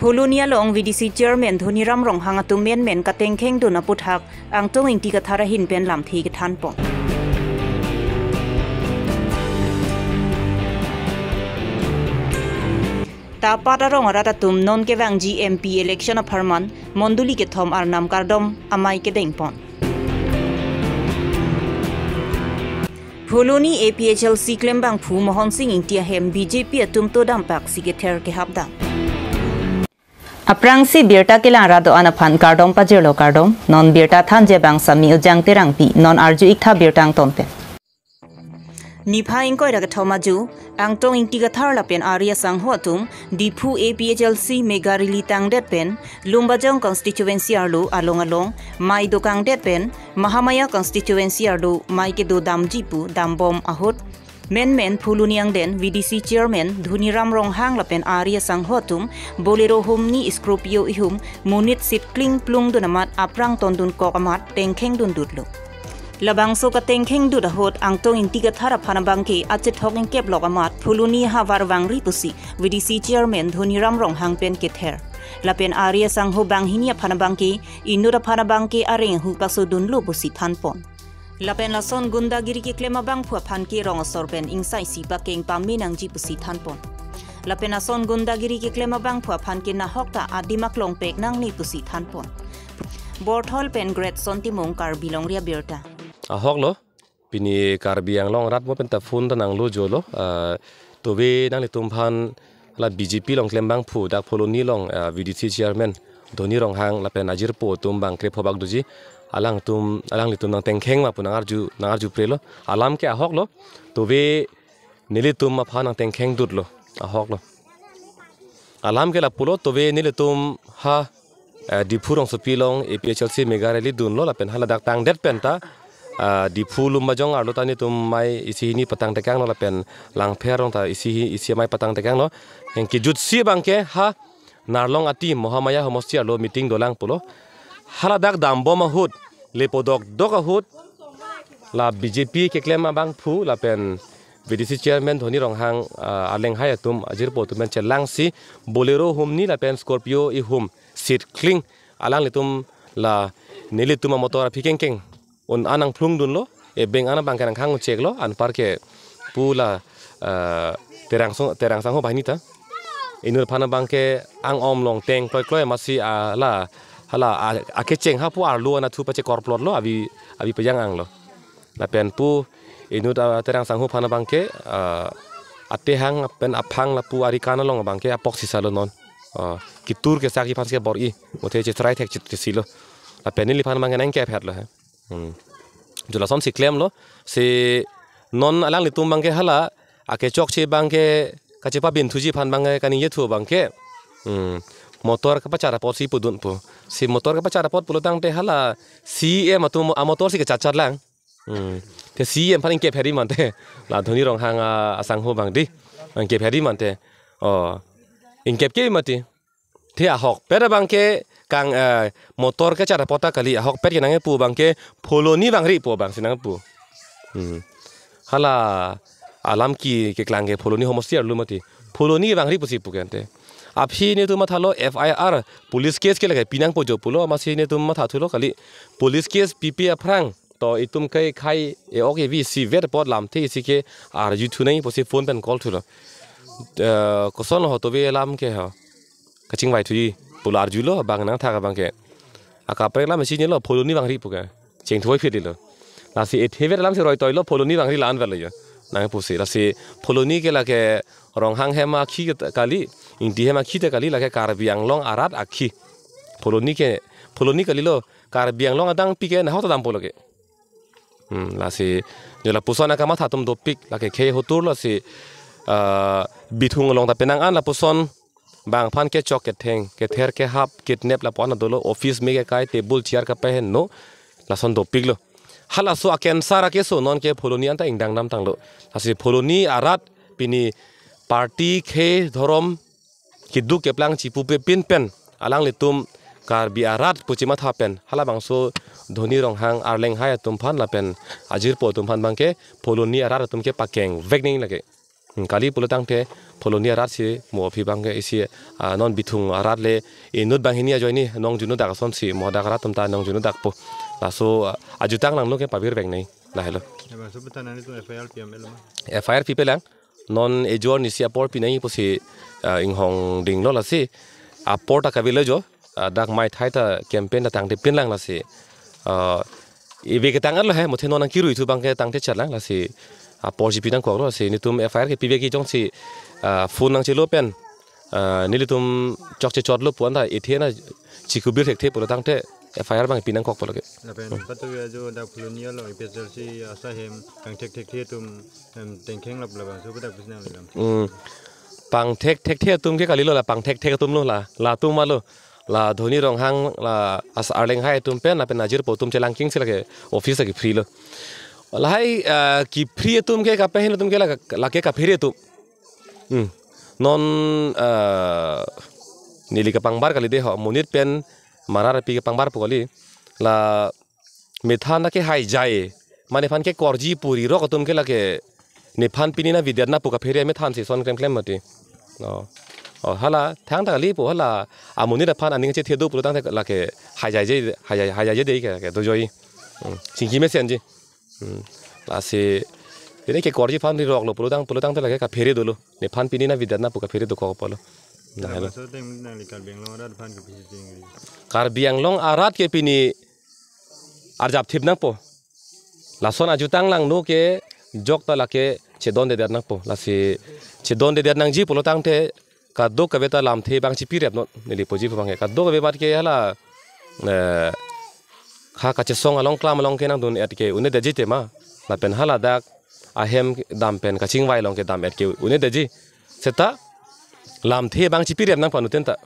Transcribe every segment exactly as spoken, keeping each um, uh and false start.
Phuloni along V D C Chairman Dhoniram Ronghang atum menmen katengkheng dun aputhak Angtong Ingti Kathar ahin pen lamthe kethan pon. Ta apat arong arat atum non kevangji M P election apharman mondoli kethom arnam kardom amei kedeng pon. Phuloni A P H L C klembangphu Mohon Sing Ingti ahem B J P atum to dampak si kether kehap dam. Aphrangsi birta kelang ra do-an aphan kardom pajirlo kardom, non birta thanji abang Sami Ujang Terangpi, non arju-ik tha birta angton pen. Niphai ingkoi ra kethom aju, Angtong Ingti Kathar lapen ari asangho atum, Diphu A P H L C mega rally tangdet pen, Lumbajong constituency arlo along along, mei dokangdet pen, Mahamaya constituency arlo mei kedo damji pu dambom ahut, menmen Phuloni angdeng V D C Chairman Dhoniram Ronghang lapen ari asangho atum, Bolero humni Scorpio ihum, monit sitklingplung dun amat aphrang tondun kok amat tengkheng dun dutlo. Labangso katengkheng dut ahut Angtong Ingti Kathar aphan abangke achethok ingkep lok amat Phuloni havar vangri pusi V D C Chairman Dhoniram Ronghang pen kether. Lapen ari asangho banghini aphan abangke inut aphan abangke areng ahu pasodunlo pusi than pon. Lapen lason gundagiri keklem abangphu aphan ke rong asor pen ingsaisi pakeng pame nangji pusi than pon. Lapen lason gundagiri keklem abangphu aphan ke nahok ta adim aklong pek nangne pusi than pon. Borthol pen Great Son Timung, Karbi Longri Abirta. Ahok lo, pini Karbi Anglong arat mo pen ta phone ta nanglo jolo, ah, tove nanglitum aphan la B J P along klembangphu dak Phuloni along, ah, V D C chairman Dhoni Ronghang lapen ajirpo atum bang krepho bak doji, alangtum, alanglitum nangtengkheng ma pu nangarju, nangarju prelo, alam ke ahok lo, tove nelitum aphan nangtengkheng dutlo, ahok lo. Alam ke lapulo, tove nelitum ha, eh, Diphu rongsopi along A P H L C mega rally dunlo lapen haladak tangdet pen ta, ah, Diphu Lumbajong arlo ta netum mei isi hini patang tekanglo lapen Langpher arong ta isi hi, isi mei patang tekanglo. Yang kejutsi abangke ha Narlong ati Mahamaya homosti arlo meeting dolang pulo. Haladak dambom ahut lepo dokdok ahut la B J P keklem abangphu lapen V D C chairman Dhoni Ronghang, ah, alenghai atum ajirpo atum pen chelangsi Bolero humni lapen Scorpio ihum sitklingplung, alanglitum la nelitum amotor aphi kengkeng un-an nangphlung dunlo, ebeng an abangke nangkhang cheklo, anparke pu la, ah, Terang song, Terang sangho banghini ta. Inut aphan abangke ang-om longteng kloi kloi masi, ah, la, hala, ah, akecheng hapu arlo anatthu pachekorplotlo, avi, avi pejang anglo. Lapen pu inut, ah, Terang sangho aphan abangke, ah, atehang pen aphang lapu ari kan along abangke apok sisalo non. Ah, kitur kesak ji aphan si bor-i, muthe chesrai thek chit chisilo. Lapen neliphan abangke nangkephetlo he. Hmm. Jula som si klemlo, si non alanglitum abangke hala, akechokche abangke kachepabinthuji aphan abangke kaningjethu abangke. Hmm. Motor kapachar apotsi pudun pu. Si motor kapachar apot pulotangte hala C E M atum amotor si kachachat lang. Hmm. Te C E M aphan ingkep heri mante. La Dhoni Ronghang a, asangho abang di. Ingkep heri mante. Oh. Ingkep ke mati. Te ahokpet abangke kang, eh, motor kachar apot ta kali, ahokpet ke nangpu abangke Phuloni vangri pu abangsi nangpu. Hmm. Hala alam ke keklang ke Phuloni homosti arlo mati. Phuloni vangri pusi pu ke ante. Aphi netum mathalo F I R, police case ke lake pinangpo jo pulo, masi netum mathathulo kali. Police case pipe aphrang to itum ke khai e-ok evi isivet apot lamthe isi ke arjuthu nai pusi phone pen call thulo. Eh, kosonlo ho tove alam ke ho. Kachingvai thuji pulo arjulo, abang nangthak abangke. Akaprek alam isi nilo, Phuloni vangri pu ke. Chengthuvoiphit dilo. Lasi ethevet alam si roitoilo, Phuloni vangri la-an verlo jo. Nangpusi. Lasi Phuloni ke lake Ronghang hem akhi ke kali, Ingti hem akhi ta kali, lake Karbi Anglong arat akhi. Phuloni ke, Phuloni kalilo, Karbi Anglong adangpi ke nahok ta dampo lake. Hmm, lasi, jo lapuson akamatha atum dopik, lake khei hotur lasi, ah, bithung along ta penang an lapuson, bang aphan kechok ketheng, kether kehap, kidnap lapu-an dolo, office me kekai, table chair kapeheno, lason dopiklo. Halaso a-cancer akeso non ke Phuloni anta ingdang damtanglo. Lasi Phuloni arat pini party khei dhorom keduk keplang chipupe pin pen alanglitum Karbi arat pu chimatha pen halabangso Dhoni Ronghang arlenghai atum aphan lapen ajirpo atum aphan abangke Phuloni arat atum ke pakengvek ning lake. Hmm, kali pulo tangte Phuloni arat si mo aphi abang ke isi, ah, non Bithung arat le inut banghini ajoine nongjunu dak asonsi mo dak arat atum ta nongjunu dakpo. Laso, ah, ajutang langno ke pavir veng nai. Lahelo. Abang so betan ani tu F I R P M L ma. F I R pipelang. Non ejor nisi apor pinai pusi, ah, inghong dinglo lasi. Apor ta kavelo jo. Ah, dak mai thai ta campaign ta tangte pinlang lasi. Ah, ibe ketang arlo he, muthe non nangkirui thu abang ke tangte charlang lasi. Apor si pinangkoklo lasi. Netum F I R ke pibe ki jongsi, ah, phone nangchelo pen, ah, nelitum chokche chotlo pu anta ethe na chikubir thekthe pulo tangte F I R abang pinangkokpo lake. Lapen patu ya jo dak Phuloni along A P H L C asai hem kangthek thekthe atum, em, tengkheng lap labang so dak bisnang lam. Hmm. Pangthek thekthe atum ke kalilo la, pangthek thek atum lo la, latum ma lo. La Dhoni Ronghang la as arleng hai atum pen lapen ajirpo atum chelangking si lake office lake free lo. Lahai, ah, kefree atum ke kapehen atum ke la, lake kaphere atum. Hmm. Non, ah, neli kapangbar kali de ho, monit pen marar pi kapangbar po kali. La methan na ke haijai. Mane nephan ke korji puri rok atum ke lake nephan pini na vidyat na pu kaphere methan si son klem klem mati. Oh. Oh, hala thangta kali po hala amonit aphan aning chethe do pulo tangte lake haijai je, haijai, haijai je de ke, ke dojoi. Hmm. Singki mesenji. Hmm. Lasi, ini ke korji aphan ri rok lo pulo tang, pulo tangte lake kaphere dolo. Nephan pini na vidyat na pu kaphere dokok apotlo. Lahelo. Laso teng nangli Karbi Anglong arat aphan ke pisi jing. Karbi Anglong arat ke pini arjap thip nangpo. Lason ajutang langno ke jokta lake chedondedet nangpo. Lasi chedondedet nangji pulo tangte kadokave ta lamthe abang chipirep non neli puji pu abang ke. Kadokave amat ke hala, eh, ha kachesong along klam along ke nangdun-et ke un-edetji tema. Lapen hala dak ahem dam pen kachingvai along ke dam-et ke un-edetji. Seta lamthe abang chipirep nangpo anuttin ta.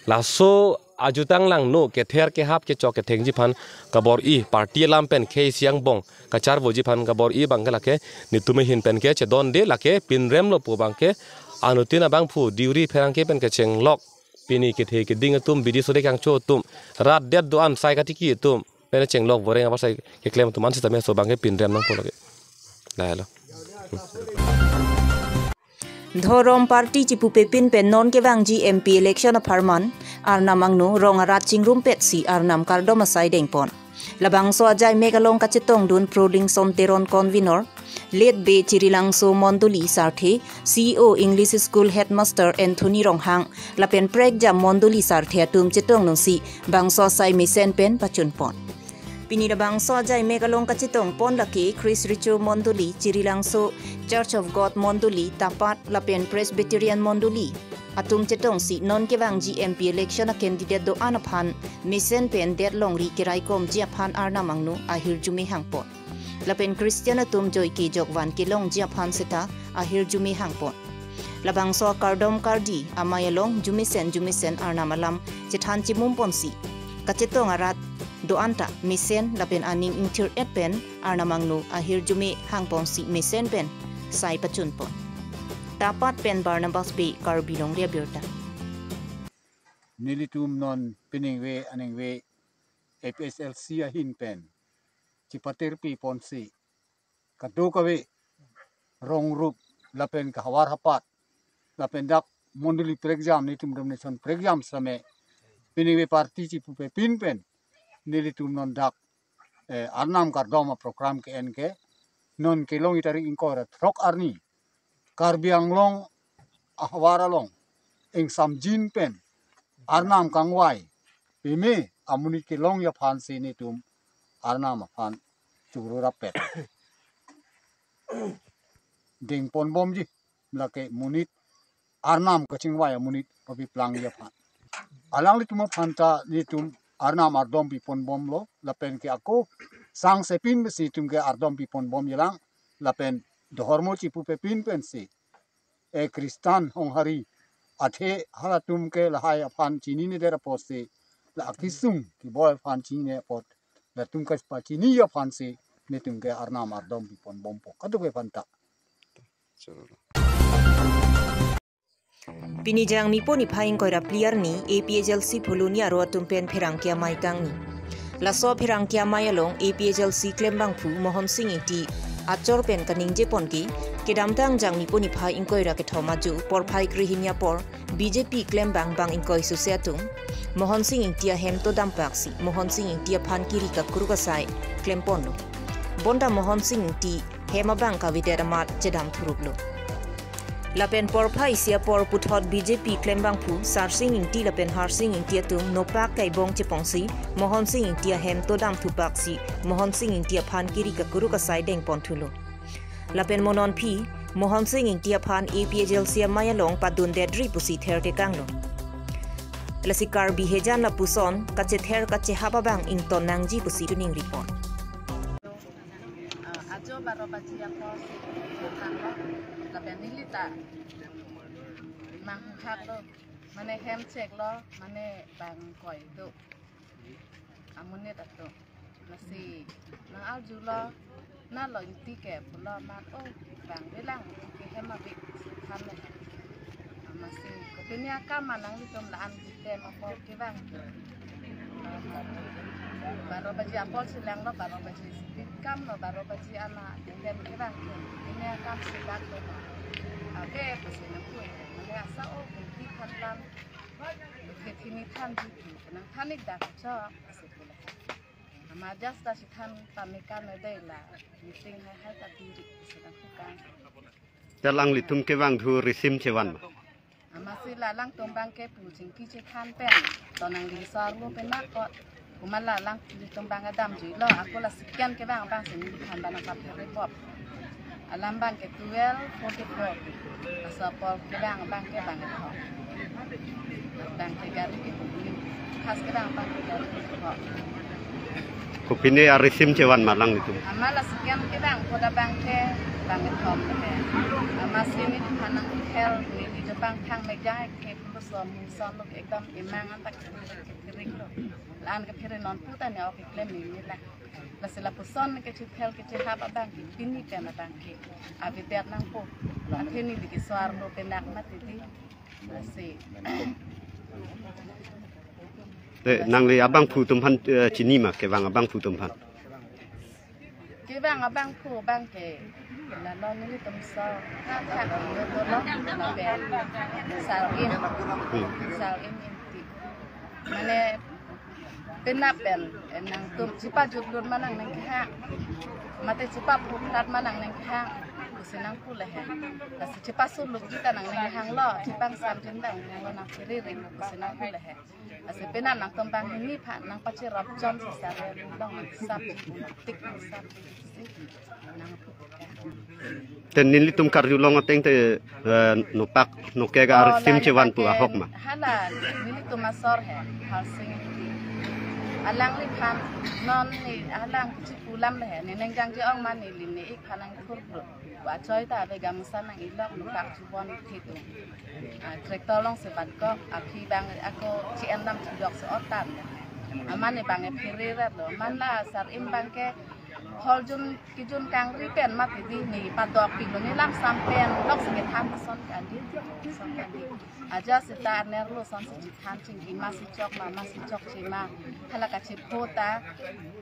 Laso ajutang langno kether kehap kechok kethengji aphan kabor-i, party alam pen khei siang bong kacharvoji aphan kabor-i abang ke lake netum ahin pen ke chedonde lake pinrem lo pu abang ke anuttin abangphu diuri pherangke pen kechenglok pini kethe keding atum bidi sode kangcho atum rat det do-an sai katiki atum pen chenglok voreng abar sai keklem atum an sitame so abang ke pinrem nangpo lake. Lahelo. Dhorom party chipupe pin pen non kevangji M P election apharman Arnam angno rong arat chingrumpet si Arnam kardom asai dengpon. Labangso ajai mek along kachetongdun Prodingson Teron convener, Late Be Chirilangso Mondoli Sarthe, C E O English School Headmaster Anthony Ronghang, lapen prekjam Mondoli Sarthe atum chetongdunsi bangso asai mesen pen pachunpon. Pini labangso ajai mek along kachetongpon lake Christ Richo Mondoli, Chirilangso Church of God Mondoli, Tapat lapen Presbyterian Mondoli atum chetongsi non kevangji M P election a candidate do-an aphan mesen pen det longri keraikomji aphan Arnam angno ahirjume hangpon. Lapen Christian atum joike jokvan kelongji aphan seta ahirjume hangpon. Labangso akardom kardi amei along jumesen jumesen Arnam alam chethan chimumponsi kachetong arat do-an ta mesen lapen aning ingthir-et pen Arnam angno ahirjume hangponsi mesen pen sai pachunpon. Tapat pen Barnabas Bey, Karbi Longri Abirta. Nelitum non peningve aningve A P H L C ahin pen chipatir piponsi kadokave rong rup lapen kahavar hapat lapen dak mondoli prekjam netum denomination prekjam same peningve party chipupe pin pen nelitum non dak, eh, Arnam kardom aprogram ke-en ke non kelongji tarik ingkoi ra throk arni Karbi Anglong ahavar along ingsamjin pen Arnam kangvai peme amonit kelongji aphansi netum Arnam aphan churu rappet dengponbomji lake monit Arnam kachingvai amonit papiplangji aphan. Alanglitum aphan ta netum Arnam ardom piponbomlo lapen ke ako sangsepin pensi netum ke ardom piponbomjilang lapen dhorom chipupe pin pensi e Christian honghari athe halatum ke lahai aphan chinine det apotsi la akisung keboi aphan chinine apot latum ke pachiniji aphansi netum ke Arnam ardom piponbompo kadokave aphanta. Pini Jangmi po niphai ingkoi ra phli arni A P H L C Phuloni aro atum pen pherangke amei kangni. Laso pherangke amei along A P H L C klembangphu Mohon Sing Ingti, Achor pen kaningje ponke, kedamtang Jangmi niphai ingkoi ra kethom ajo porphai krehini apor B J P klembang bang ingkoi suse atum Mohon Sing Ingti ahem todam paksi Mohon Sing Ingti aphan kiri kakruk asai klem ponlo. Bonta Mohon Sing Ingti hem abang kavedet amat chedam thuruplo. Lapen porphai isi apor puthot B J P klembangphu Sarsing Ingti lapen Harsing Ingti atum nopak kaibong chepongsi Mohon Sing Ingti ahem todam thupaksi Mohon Sing Ingti aphan kiri kakruk asai deng pon thulo. Lapen mo non aphi Mohon Sing Ingti aphan A P H L C amei along padun detri pusi ther tekanglo. Lasi Karbi hejan lapuson kachether kachehap abang ington nangji pusi chiningri pon. Ah, ajo baro baji apor si tanglo, lapen neli ta nanghaklo, mane hem cheklo, mane bang ingkoi do amonit atum. Lasi nang-arjulo, nalo Ingti ke pulo amat, oh, bang bilang ke hem abik than le. Amatsi kopine akam ma nanglitum la-an kitem apor kevang. Baro baji apor si langlo, baro baji si kam lo, baro baji ana kitem kevang. Kopine akam si dak lo. Ave pusi nangpui. Mane asa, oh, Ingti than lam. Ingti thini than ji. Nangthan ik dak chok. Amat just ta si than pameka me dei la, meeting hai hai ta diri, sedang tukang. Te alanglitum kevang thu risim chevan ma? Amatsi la alangtum abang ke pu chingki chethan pen, to nangli sarlo pen nakot, kumala alanglitum abang adam juilo, ako la second kevang abang si neli than abang nangkap report. Alam abang ke twelve forty-four. Laso apor kevang abang ke bang kethom. Bang ke gari ke bumi. Khas kevang abang ke gari kethom. Kopine arisim chevan ma alanglitum? Amat la second kevang koda abang ke bang kethom le. Amatsi neli than nang hel neli jo bang thang me jai ke pulo som son lo ekdom emang an tak kering lo. La-an kephere non puta ne ok klem neli la. Lasi lapuson kechethel kechehap abang ke, pini pen abang ke avedet nangpo. Athe neli ke sarlo pen nak mati dei. Lasi. Te nangli abangphu atum aphan, eh, chini ma, kevang abangphu atum aphan? Kevang abangphu abang ke, la non nelitum so, ha, ha, lo, lo, lo, lo, pen, Sarim, Hmm. Sarim Ingti. Mane, penap pen, eh, nangtum chipajutlut ma nang nangkehang. Mate chipaphutat ma nang nangkehang. Pusi nangpu le he. Lasi chipasulut kita nang nangkehanglo. Chipangsamjin ta nangkehanglo nangphere ring. Pusi nangpu le he. Lasi penap nangtum bang hini pha nangpacherap chom si sare long sap tik sap si nangpu. Te nelitum karjulong ateng te, eh, nopak nokek Oh, arisim la chevan pu nelitum ahok ma? Hala, nelitum asor he, Harsing Ingti. Alangliphan, non ne, alang kichi pulam le he, ne neng jangje ong ma neli ne ik phan nangkhur bro. Wa choi ta ave gamusa nang-ilok nopak chubon thitu. Ah, tractor along si patkok, aphi bang ako chi-en dam chidok si otan. Amat ne bang ephere rat lo, amat la Sarim abang ke, hol jun kijun kangri pen mati dei ne padok pilo ne lam sam pen lok si kethan ason kali, ason kali. Aja seta anerlo ason si chethan chingki ma si chok ma, ma si chokche ma. Hala kachepho ta,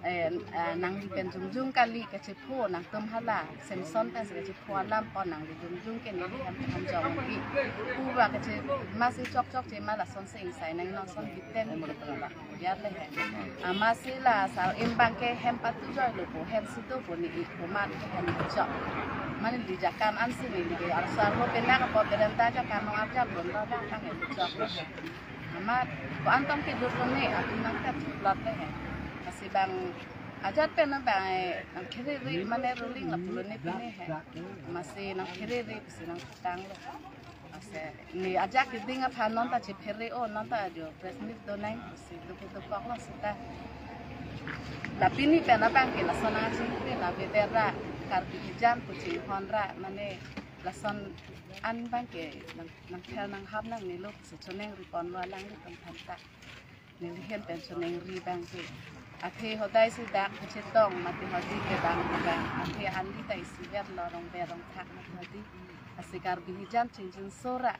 eh, eh, nangli pen jongjong kali kachepho nangtum hala. Samson pen si kachepho alam pon nangli jongjong ke neli hem than jong pi. Puva kache ma si chok chokche ma lason si ingsai nang non son biten. Yar le he. Amatsi la Sarim abang ke hem patu joilo po, hem si do po ne ik po amat ke hem chok. Mane neli jakan ansi neli ke arsar lo pen nang po berenda jakan nong arjap lo nang abang hem chok. Amat ko-an tong kelut lo ne, api nangkat plot le he. Amatsi bang ajat pen na bang, eh, nangkheriri mane ruling lapulo ne pine he. Amatsi nangkheriri pusi nangtanglo. Ase, ne ajak keding aphan non ta chephere o, non ta jo press meet do nang, si do do kok lo seta. La pini pen abang ke lason nangchingkri na bebera Karbi hijan kuchinghon ra, mane lason an abang ke nang, nangthel nanghap nangnelo si choningri ponlo alanglitum aphan ta. Neli hem pen choningri abang ke. Athe hodai si dak kachetong mate hodi ke bang ke bang. Athe ali ta isi ver lo rong ver rong thak mate hodi. Asi Karbi hijan chingjin sora.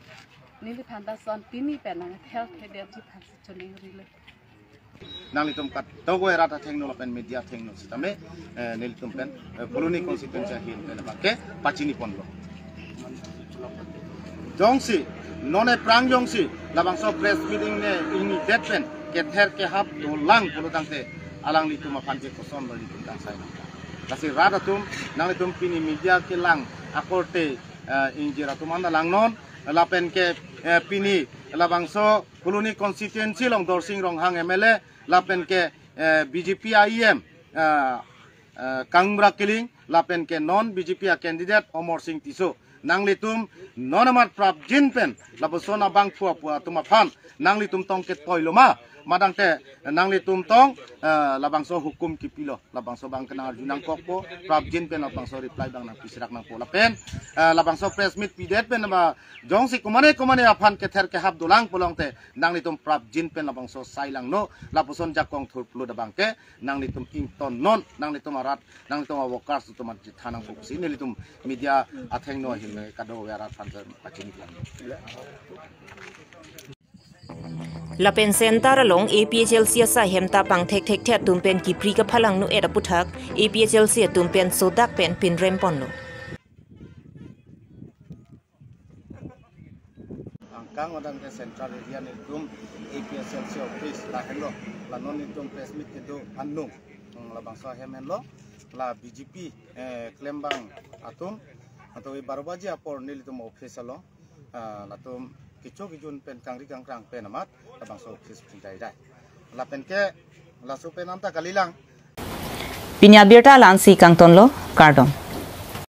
Neliphan ta son pini pen nangthel thedet ji aphan si choningri le. Nanglitum kadokave rat athengno lapen media athengno sitame, eh, nelitum pen, eh, Phuloni constituency ahin pen abangke pachini ponlo. Jongsi, non aphrang jongsi, labangso press meeting ne ingnidet pen kether kehap dolang pulo tangte, alanglitum aphan ke kosonlo nelitum kangsai nang. Lasi rat atum, nanglitum pini media kelang akorte, eh, ingjir atum anta langnon, lapen ke, eh, pini labangso Phuloni constituency along Dorsing Ronghang M L A, lapen ke, eh, B J P I M, eh, eh, Kangbura Killing, lapen ke non B J P a candidate Amarsing Tisso. Nanglitum non amat prapjin pen, lapuson abangphu aphu atum aphan, nanglitum tong ketoilo ma, madangte nanglitum tong, eh, labangso hukum kipilo, labangso abang kenang arju nangkokpo, prapjin pen labangso reply abang nangpisirak nangpo lapen, eh, labangso press meet pidet pen ba jongsi komane komane aphan kether kehap dolang pulo tangte, nanglitum prapjin pen labangso sai langno, lapuson jakong thurplut abangke, nanglitum ingtonnon, nanglitum arat, nanglitum a-workers atum amat chethan nangpo pusi nelitum media athengno ahin kadokave arat aphan pachini lang. Lapen center along A P H L C asai hem ta pangthekthekthe atum pen kipri kaphalangno-et aputhak A P H L C atum pen sodak pen pinrem ponlo. Angkang odang ke central area nelitum A P H L C office lahenlo, la non nelitum press meet kedo anung, hmm, labangso ahem henlo, la B J P, eh, klembang atum, atau baro baji apor nelitum office along, ah, latum kecho kejun pen kangri kangkrang pen amat, labangso office pindai dai. Lapen ke, laso pen anta kalilang. Pini abirta la-ansi kangtonlo, kardom.